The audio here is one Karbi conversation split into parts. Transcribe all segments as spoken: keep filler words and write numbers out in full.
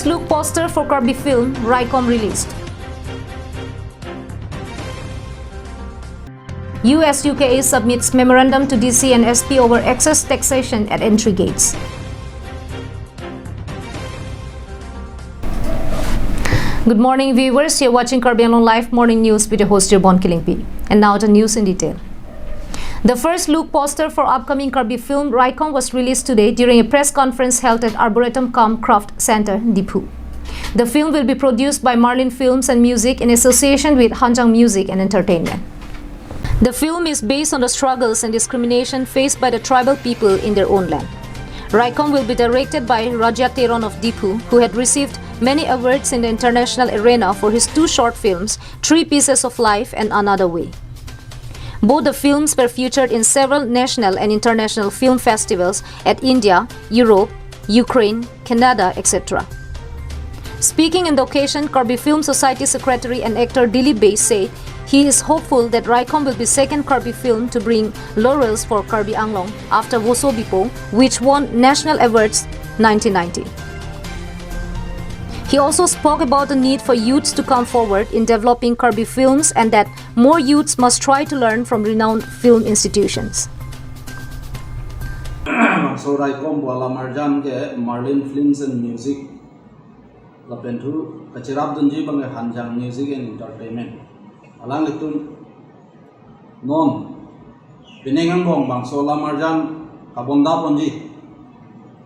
Look poster for Karbi film, Raikom released. U S U K A submits memorandum to D C and S P over excess taxation at entry gates. Good morning, viewers. You're watching Karbi Anglong Live Morning News with your host, Jirbon Kilingpi. And now the news in detail. The first look poster for upcoming Karbi film Raikom was released today during a press conference held at Arboretum cum Craft Center, Diphu. The film will be produced by Marlin Films and Music in association with Hanjang Music and Entertainment. The film is based on the struggles and discrimination faced by the tribal people in their own land. Raikom will be directed by Raja Teron of Diphu, who had received many awards in the international arena for his two short films, Three Pieces of Life and Another Way. Both the films were featured in several national and international film festivals at India, Europe, Ukraine, Canada, et cetera. Speaking in the occasion, Karbi Film Society Secretary and actor Dilip Bey said he is hopeful that Raikom will be second Karbi film to bring laurels for Karbi Anglong after Voso Bipo, which won national awards nineteen ninety. He also spoke about the need for youths to come forward in developing Karbi films and that more youths must try to learn from renowned film institutions. Bangso Raikom pu alamarjan ke Marlin Films and Music lapen thu kachirap dunji abang ke Hanjang Music and Entertainment. Alanglitum non pining angbong bangso alamarjan kabonda ponji.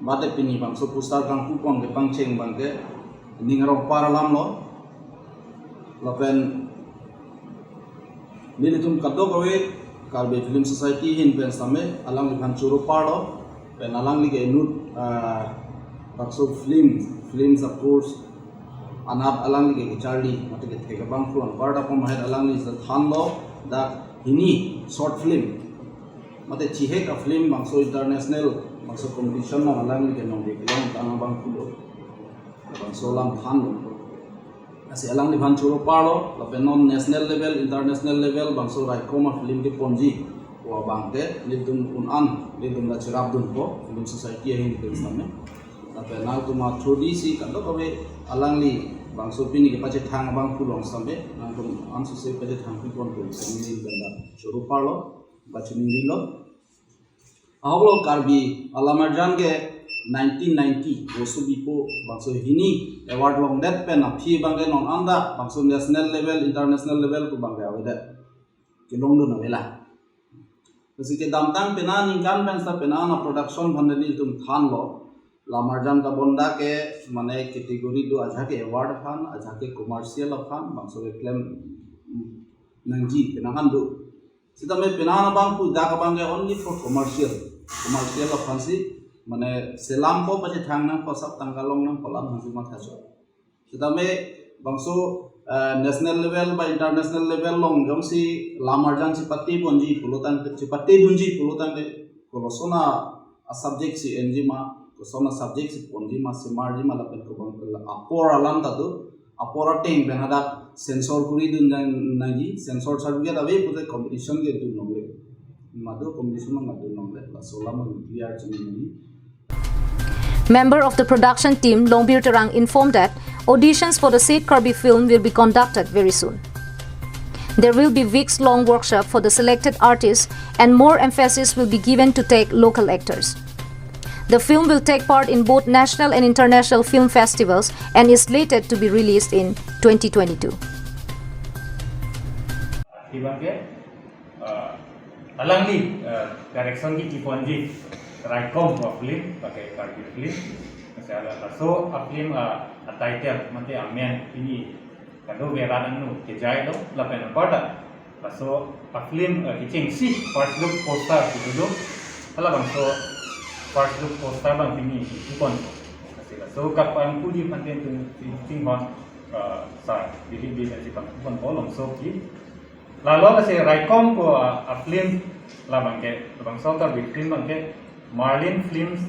Mate pini bangso poster kangpu pon ke pangcheng abang ke ning arong par alam lo. Lapen nelitum kadokave Karbi Film Society ahin pen sitame alangliphan choro parlo, pen alangli ke inut, ah, bangso film, films of course, anat alangli ke kecharli, mate kethek abang phu anparta pon mahit alangli thanlo, dak hini short film, mate chihek a film bangso international, bangso competition along alangli ke nongve kelongtang abang phulo, bangso alam thanlo. Lasi alangliphan choro parlo, lapen non national level, international level, bangso Raikom a film keponji pu abang ke nelitum un-an, nelitum la chirap dunpo, Film Society ahin pen sitame. Lapen nangtum athodi si kadokave alangli bangso pini kepachethang abang phu along sitame, nangtum an suse pachethang pi ponpo, sitame neli pen dak choro parlo, ba chiningrilo. Ahok lo Karbi alamarjan ke nineteen ninety Voso Bipo bangso hini award longdet pen aphi abang ke non anta bangso national level, international level pu abang ke avedet. Kelongdun avelang. Lasi kedamtang penang aningkan pen sita penang a production aphan nelitum thanlo. Alamarjan kabonda ke mane category do, ajahak ke award aphan, ajahak ke commercial aphan, bangso keklem, mm, nangji penang an do. Sitame penang abang phu dak abang ke only for commercial. Commercial aphan si mane selam ko pachethang nangpo, sap tangka long nangpo, alam hangsi matha chot. Sitame bangso, eh, national level ba international level along jongsi alamarjan chipate ponji pulotangte, chipate dunji pulotangte, koloson a subject si enji ma, koloson a subject si ponji ma, semarji ma, lapen kobang apor alam ta do, apor ateng pen hadak censor kori dun nangji, censor certificate ave pute competition ke dun longle. Madu competition ma dun longle, laso alam clear chini nangji. Member of the production team, Longbir Terang, informed that auditions for the said Karbi film will be conducted very soon. There will be weeks-long workshop for the selected artists, and more emphasis will be given to take local actors. The film will take part in both national and international film festivals and is slated to be released in twenty twenty-two. Iban ke, uh, alangli, uh, direction ke keponji Raikom pu film, pakai Karbi film. Masi laso a film, uh, a title mate amen pini kadokave rat angno kejai lo, lapen anparta laso a film, eh, kechengsi first look poster kedo do. Halabangso first look poster abang pini keponpo. Lasi laso kapangpuji aphan pen tung ching, chinghon, eh, sir, Dilip Bey si pangpuponpo longso ke. Lalo lasi Raikom pu, eh, a film labang ke, labangso Karbi film abang ke Marlin Films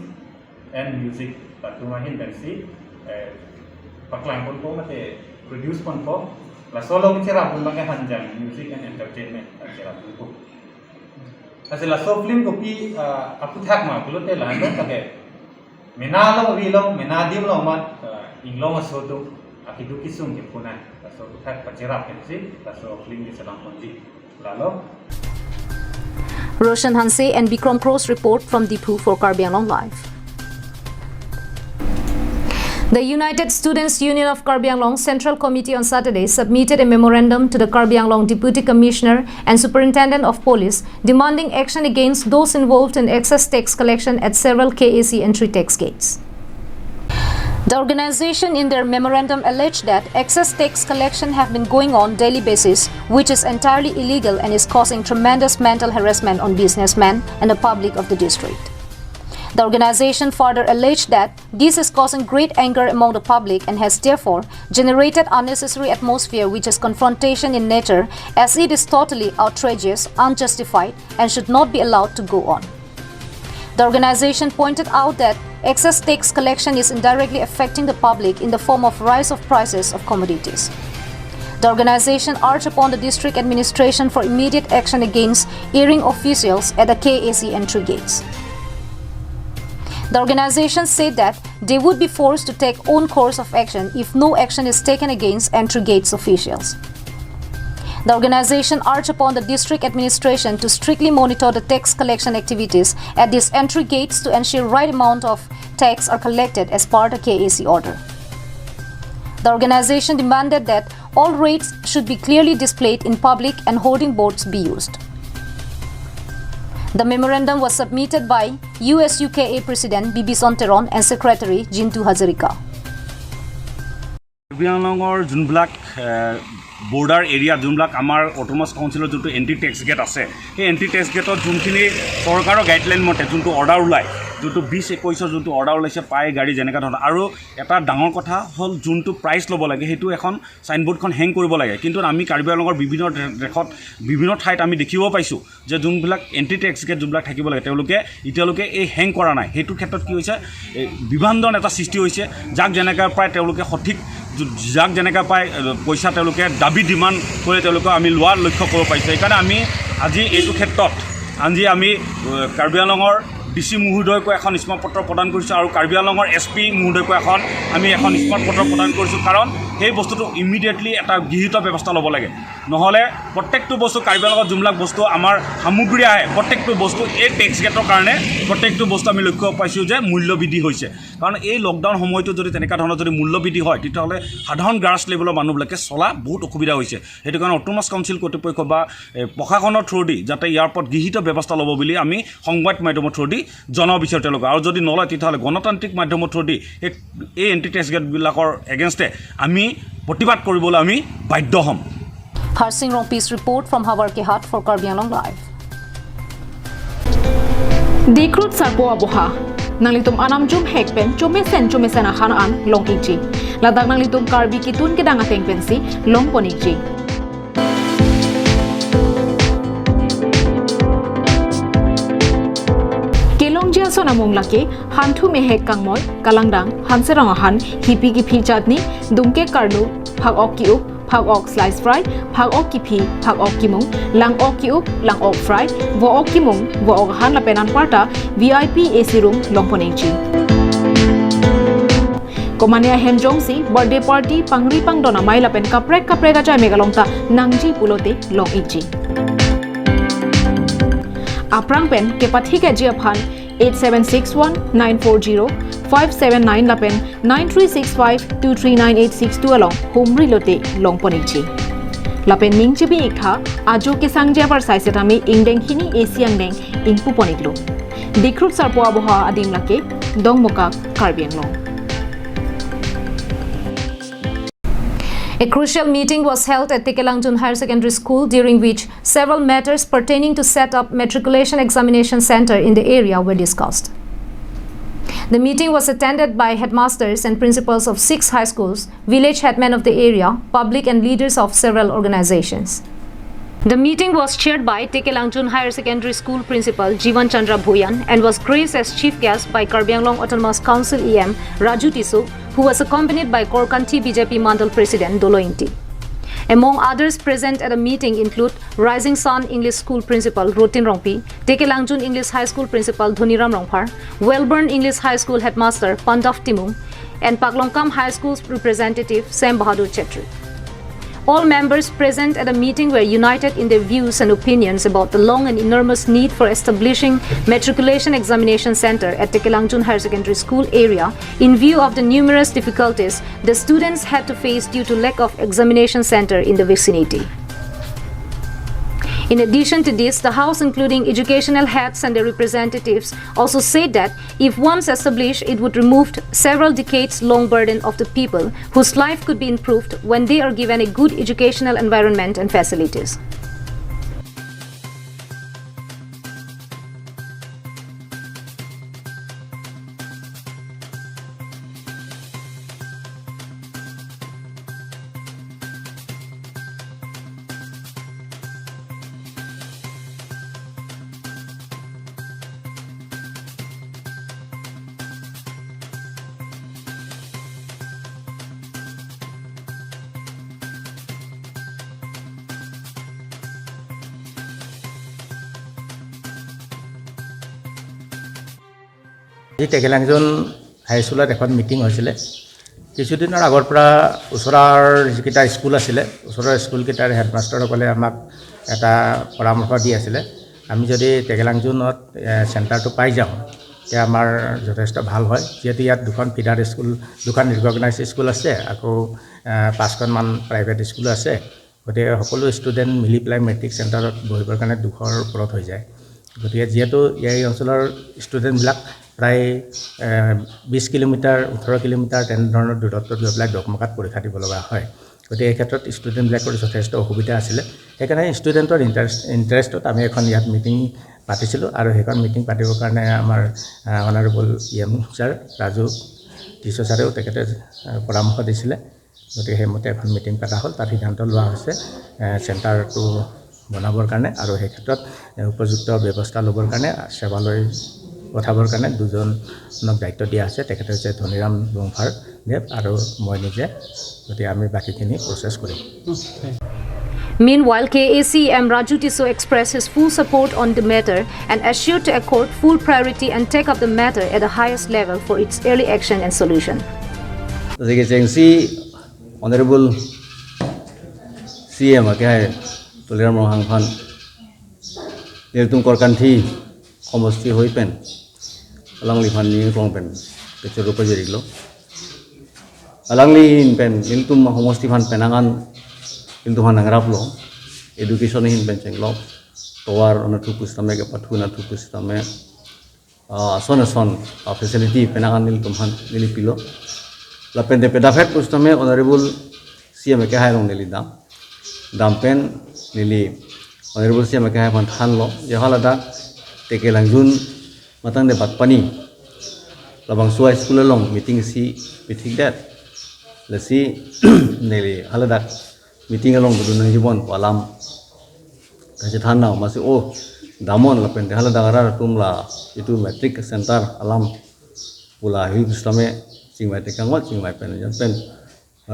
and Music latum ahin pensi, eh, paklang ponpo mate produce ponpo. Laso along chirap dun abang ke Hanjang Music and Entertainment ta chirap dunpo. Lasi laso film kopi, ah, aphuthak ma pulote lahenlo ta ke mena longri lo, mena adim lo amat, ah, Inglong aso atum akeduk kesung ke punai, laso aputhak pacherap pensi laso film keselam ponji. Lalo. Roshan Hanse and Bikram Kros report from Diphu for Karbi Anglong Live. The United Students Union of Karbi Anglong Central Committee on Saturday submitted a memorandum to the Karbi Anglong Deputy Commissioner and Superintendent of Police demanding action against those involved in excess tax collection at several K A C entry tax gates. The organization in their memorandum alleged that excess tax collection have been going on daily basis, which is entirely illegal and is causing tremendous mental harassment on businessmen and the public of the district. The organization further alleged that this is causing great anger among the public and has therefore generated unnecessary atmosphere which is confrontation in nature, as it is totally outrageous, unjustified, and should not be allowed to go on. The organization pointed out that excess tax collection is indirectly affecting the public in the form of rise of prices of commodities. The organization urged upon the district administration for immediate action against erring officials at the K A C entry gates. The organization said that they would be forced to take own course of action if no action is taken against entry gates officials. The organization urged upon the district administration to strictly monitor the tax collection activities at these entry gates to ensure right amount of tax are collected as per the K A C order. The organization demanded that all rates should be clearly displayed in public and hoarding boards be used. The memorandum was submitted by U S U K A President Bibison Teron and Secretary Jintu Hazarika. Karbi আংলঙৰ যোনবিলাক border area, যোনবিলাক আমাৰ অট'নমাছ কাউন্সিলৰ যোনটো anti text gate আছে, সেই anti text গেটত যোনখিনি চৰকাৰৰ গাইডলাইন মতে যোনটো অৰ্ডাৰ ওলায়, যোনটো বিছ একৈছৰ যোনটো অৰ্ডাৰ ওলাইছে, প্ৰায় গাড়ী যেনেকুৱা ধৰণৰ। আৰু এটা ডাঙৰ কথা হ'ল, যোনটো প্ৰাইচ ল'ব লাগে, সেইটো এখন চাইনবৰ্ডখন হেং কৰিব লাগে। কিন্তু আমি কাৰ্বি আংলঙৰ বিভিন্ন দে- দেশত, বিভিন্ন ঠাইত আমি দেখিব পাইছোঁ যে যোনবিলাক এণ্টি টেক্স গেট যোনবিলাক থাকিব লাগে, তেওঁলোকে এতিয়ালৈকে এই হেং কৰা নাই। সেইটো ক্ষেত্ৰত কি হৈছে, এই বিভ্ৰান্ত এটা সৃষ্টি হৈছে। যাক যেনেকৈ পায় তেওঁলোকে সঠিক, যু- যাক যেনেকৈ পায়, এ, পইচা তেওঁলোকে দাবী ডিমাণ্ড কৰে, তেওঁলোকক আমি লোৱাৰ লক্ষ্য কৰিব পাৰিছোঁ। সেইকাৰণে আমি আজি এইটো ক্ষেত্ৰত আজি আমি, এ, কাৰ্বি আংলঙৰ ডি চি মহোদয়কো এখন স্মাৰক পত্ৰ প্ৰদান কৰিছোঁ আৰু কাৰ্বি আংলঙৰ এছ পি মহোদয়কো এখন আমি এখন স্মাৰক পত্ৰ প্ৰদান কৰিছোঁ। কাৰণ সেই বস্তুটো ইমিডিয়েটলি এটা গৃহীত ব্যৱস্থা ল'ব লাগে। নহ'লে প্ৰত্যেকটো বস্তু, কাৰ্বি আংলঙত যোনবিলাক বস্তু আমাৰ সামগ্ৰী আহে, প্ৰত্যেকটো বস্তু এই টেক্স গেটৰ কাৰণে প্ৰত্যেকটো বস্তু আমি লক্ষ্য পাইছোঁ যে মূল্য বৃদ্ধি হৈছে। কাৰণ এই লকডাউন সময়টো যদি তেনেকুৱা ধৰণৰ যদি মূল্য বৃদ্ধি হয়, তেতিয়াহ'লে সাধাৰণ গ্ৰাছ লেভেলৰ মানুহবিলাকে চলা বহুত অসুবিধা হৈছে। সেইটো কাৰণে অট'নমাছ কাউন্সিল কৰ্তৃপক্ষ বা, এ, প্ৰশাসনৰ থ্ৰুদি যাতে ইয়াৰ ওপৰত গৃহীত ব্যৱস্থা ল'ব বুলি আমি সংবাদ মাধ্যমৰ থ্ৰুদি জনাব বিচাৰোঁ তেওঁলোকক। আৰু যদি নলয়, তেতিয়াহ'লে গণতান্ত্ৰিক মাধ্যমৰ থ্ৰুদি এই, এই এণ্টি টেক্স গেটবিলাকৰ এগেইনষ্টে আমি প্ৰতিবাদ কৰিবলৈ আমি বাধ্য হ'ম। Harsing Rongpi's report from Howraghat for Karbi Anglong Live. Dikrut sarpo aboha. Nanglitum anamjum hek pen chomesen chomesen ahan an long ikji. Ladak nanglitum Karbi kitun kedang ateng pensi longpon ikji. Kelongji ason amung lake Hanthu Mehek Kangmoi, Kalangdang, Hanserong Ahan, Hipi Kiphi Chutney, Dungke Karlu, Phak Ok Ki-up, Phak Ok Slice Fry, Phak Ok Kiphi, Phak Ok Kimung, Lang Ok Ki-up, Lang Ok Fry, Vo Ok Kimung, Vo Ok Ahan lapen anparta V I P A C room longpon ikji. Komane ahem jongsi birthday party, pangri pangdon amei lapen kaprek kaprek ajai megalong ta nangji pulote long ikji. Aphrang pen kepathik ikji aphan eight seven six one nine four zero five seven nine lapen nine three six five two three nine eight six two along humri lote longpon ikji. Lapen ning chibi iktha ajo kesangji apar sai setame ingdeng hini A C angdeng ingpupon iklo. Dikrut sarpo aboha adim lake Dongmukak, Karbi Anglong. A crucial meeting was held at Tekelangjun Higher Secondary School, during which several matters pertaining to set up matriculation examination center in the area were discussed. The meeting was attended by headmasters and principals of six high schools, village headmen of the area, public and leaders of several organizations. The meeting was chaired by Tekelangjun Higher Secondary School Principal Jivan Chandra Bhuyan and was graced as chief guest by Karbi Anglong Autonomous Council E M Raju Tisso, who was accompanied by Korkanthi B J P Mandal President Dolo Ingti. Among others present at the meeting include Rising Sun English School Principal Rotin Rongpi, Tekelangjun English High School Principal Dhoniram Rongphar, Wellborn English High School Headmaster Pandav Timung, and Paklongkam High School's representative Sem Bahadur Chetri. All members present at the meeting were united in their views and opinions about the long and enormous need for establishing matriculation examination center at Tekelangjun Higher Secondary School area in view of the numerous difficulties the students had to face due to lack of examination center in the vicinity. In addition to this, the House, including educational heads and their representatives, also said that if once established, it would remove several decades long burden of the people whose life could be improved when they are given a good educational environment and facilities. আজি টেকেলাংজন হাই স্কুলত এখন মিটিং হৈছিলে। কিছুদিনৰ আগৰ পৰা ওচৰৰ যিকেইটা স্কুল আছিলে, ওচৰৰ স্কুলকেইটাৰ হেডমাষ্টাৰসকলে আমাক এটা পৰামৰ্শ দি আছিলে, আমি যদি টেকেলাংজনত, এ, চেণ্টাৰটো পাই যাওঁ, তেতিয়া আমাৰ যথেষ্ট ভাল হয়। যিহেতু ইয়াত দুখন ফিডাৰ স্কুল, দুখন ৰিকগনাইজ স্কুল আছে, আকৌ, এ, পাঁচখনমান প্ৰাইভেট স্কুলো আছে। গতিকে সকলো ষ্টুডেণ্ট মিলি পেলাই মেট্ৰিক চেণ্টাৰত বহিবৰ কাৰণে দুশৰ ওপৰত হৈ যায়। গতিকে যিহেতু এই অঞ্চলৰ ষ্টুডেণ্টবিলাক প্ৰায়, এ, বিশ কিলোমিটাৰ, ওঠৰ কিলোমিটাৰ তেনেধৰণৰ দূৰত্বত গৈ পেলাই ডকমকাত পৰীক্ষা দিব লগা হয়। গতিকে এই ক্ষেত্ৰত ষ্টুডেণ্টবিলাকৰ যথেষ্ট অসুবিধা আছিলে। সেইকাৰণে ষ্টুডেণ্টৰ ইণ্টাৰেষ্ট, ইণ্টাৰেষ্টত আমি এখন ইয়াত মিটিং পাতিছিলোঁ আৰু সেইখন মিটিং পাতিবৰ কাৰণে আমাৰ, আ, honourable E M sir Raju টিছ' ছাৰেও তেখেতে, আ, পৰামৰ্শ দিছিলে। গতিকে সেইমতে এখন মিটিং পতা হ'ল, তাত সিদ্ধান্ত লোৱা হৈছে, এ, চেণ্টাৰটো বনাবৰ কাৰণে আৰু সেই ক্ষেত্ৰত, এ, উপযুক্ত ব্যৱস্থা ল'বৰ কাৰণে, সেৱালৈ পঠাবৰ কাৰণে দুজনক দায়িত্ব দিয়া হৈছে। তেখেত হৈছে ধনীৰাম গোংফাৰ দেৱ আৰু মই নিজে। গতিকে আমি বাকীখিনি প্ৰচেছ কৰিম। Meanwhile, K A A C M Raju Tisso expressed his full support on the matter and assured to accord full priority and take up the matter at the highest level for its early action and solution. Jege chengsi Honorable C M akehai Tuliram Ronghang aphan nelitum Korkanthi homosti hoi pen alangliphan ning krong pen kechoro pajirilo. Alanglihin pen nelitum homosti aphan penang an nelitum aphan nangraplo. Education ahin pen chenglok, tovar anatthu pusitame, kepathu anatthu pusitame, ah, ason ason, ah, facility penang an nelitum aphan neli pilo. Lapen de pedaphet pusitame Honorable C M akehai along neli dam. Dam pen neli Honorable C M akehai aphan thanlo, je haladak Tekelangjun matang de Batpani labangso a-school along meeting si pithikdet. Lasi neli haladak meeting along dodun nangji bon pu alam kachethan nang, masi o damnon lapen de haladak arat atum la itum matric center alam pu lahei pusitame chingvai tekang ot chingvai pen jan pen,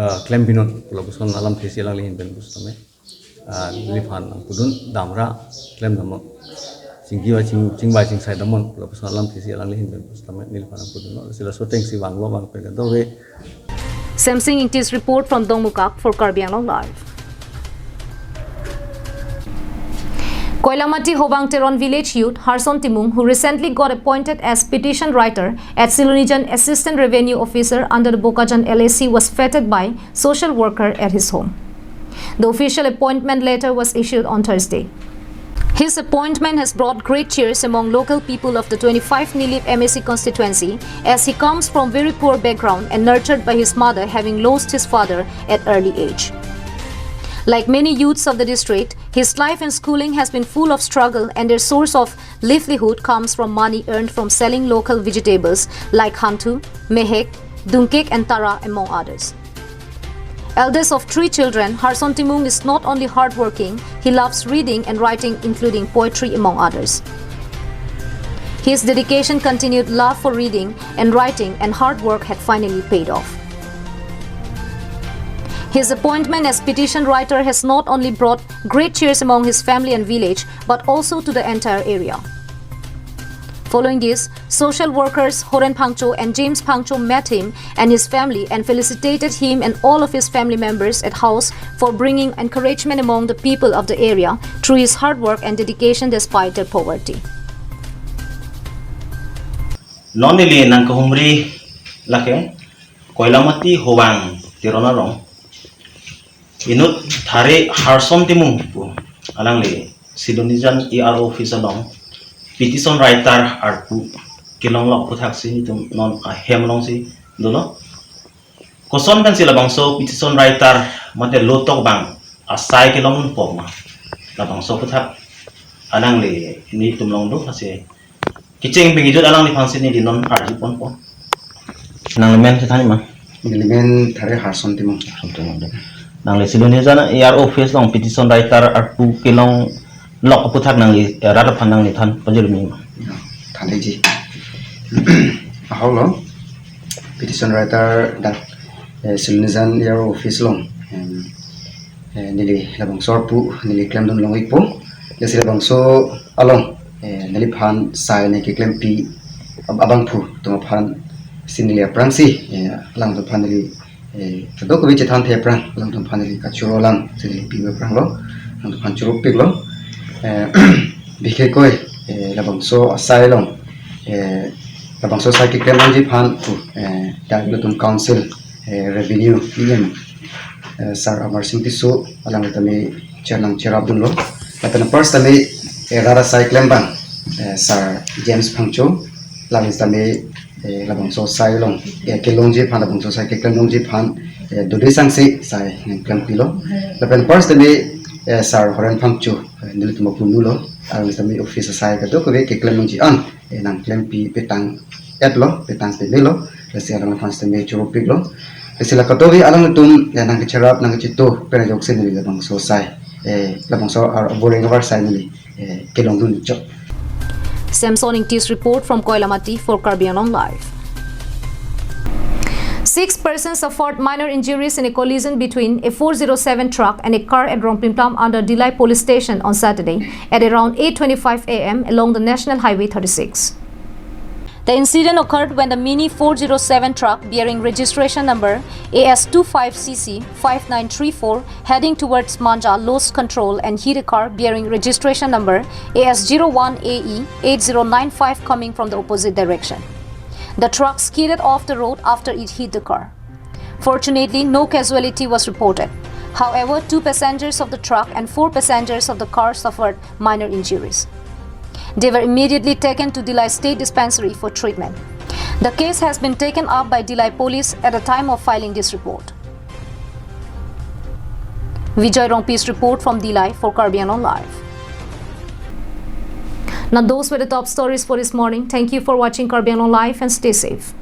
ah, klem pinon pu lapuson alamthe si alanglihin pen pusitame, ah, neliphan nangpudun damra klem damnon. Chingki va ching, chingvai chingsai damnon pu lapuson alamthe si alanglihin pen pusitame neliphan nangpudunlo. Lasi laso ateng si vanglo, vang pen kadokave. Semsing Ingti's report from Dongmukak for Karbi Anglong Live. Koilamati Hobang Teron village youth Harson Timung, who recently got appointed as petition writer at Silonijan Assistant Revenue Officer under the Bokajan L A C, was feted by social worker at his home. The official appointment letter was issued on Thursday. His appointment has brought great cheers among local people of the twenty-five Nilip M A C constituency, as he comes from very poor background and nurtured by his mother, having lost his father at early age. Like many youths of the district, his life and schooling has been full of struggle, and their source of livelihood comes from money earned from selling local vegetables like hanthu, mehek, dungkek and tara, among others. Eldest of three children, Harson Timung is not only hardworking, he loves reading and writing, including poetry, among others. His dedication, continued love for reading and writing, and hard work had finally paid off. His appointment as petition writer has not only brought great cheers among his family and village, but also to the entire area. Following this, social workers Horen Phangcho and James Phangcho met him and his family and felicitated him and all of his family members at house for bringing encouragement among the people of the area through his hard work and dedication despite their poverty. Non neli nangkehumri lake Koilamati Howang Teron arong inut Thare Harson Timung pu alangli Silonijan E R O office along petition writer arpu kelonglok aputhaksi nelitum non ahem alongsi dolo. Koson pensi labangso petition writer mate lo tokbang asai kelongdun pok ma, labangso aphuthak alangli nelitum along do, lasi kecheng pengijut alangliphansi neli non arju ponpo. Nangli men kethan ma? Neli men Thare Harson Timung. Harson Timung. Nangli Silonijan E R O office along petition writer arpu kelonglok aphuthak nangli, eh, rat aphan nangli than pajirmi ma? Ya, thanji. Ahok lo, petition writer dak, eh, Silonijan E R O office along, em, eh, neli labangso arpu neli klemdun long-ikpo. Lasi labangso along, eh, neliphan sai nangkeklempi ab-, abangphu atum aphansi neli aphrangsi, eh, alangtum aphan neli, eh, kadokave chethanthe aphrang, alangtum aphan neli kachoro langsi neli pipe aphrang lo, alangtum aphan choropik lo. Eh, bikhe koi, eh, labangso asai along, eh, labangso asai keklem nangji aphan, eh, dak ilitum council, eh, revenue E M, eh, Sir Amar Sing Tisso, alangli tame chair nangcherapdunlo. Lapen first tame, eh, rat asai klembang, eh, Sir James Phangcho, alangli tame, eh, labangso asai along, eh, kelongji aphan, labangso asai keklem longji aphan, eh, dode sangse asai nangklempilo. Lapen first tame, eh, Sir Horen Phangcho, eh, nelitum apunu lo, alangli tame office asai kadokave keklem longji an, eh, nangklempi petang etlo, petang pemelo, lasi alangliphan tame choropiklo. Lasi la kadokave alangtum, eh, nangkecherap, nangkecheto pen ajoksi neli labangso asai, eh, labangso ar-, aboreng abar asai neli, eh, kelongdun chok. Samson Ingti's report from Koilamati for Karbi Anglong Live. Six persons suffered minor injuries in a collision between a four zero seven truck and a car at Rongplimplam under Dillai Police Station on Saturday at around eight twenty-five A M along the National Highway thirty-six. The incident occurred when the Mini four zero seven truck bearing registration number A S two five C C five nine three four heading towards Manja lost control and hit a car bearing registration number A S zero one A E eight zero nine five coming from the opposite direction. The truck skidded off the road after it hit the car. Fortunately, no casualty was reported. However, two passengers of the truck and four passengers of the car suffered minor injuries. They were immediately taken to Dillai State Dispensary for treatment. The case has been taken up by Dillai Police at the time of filing this report. Vijay Rongpi's report from Dillai for Karbi Anglong Live. Now, those were the top stories for this morning. Thank you for watching Karbi Anglong Live and stay safe.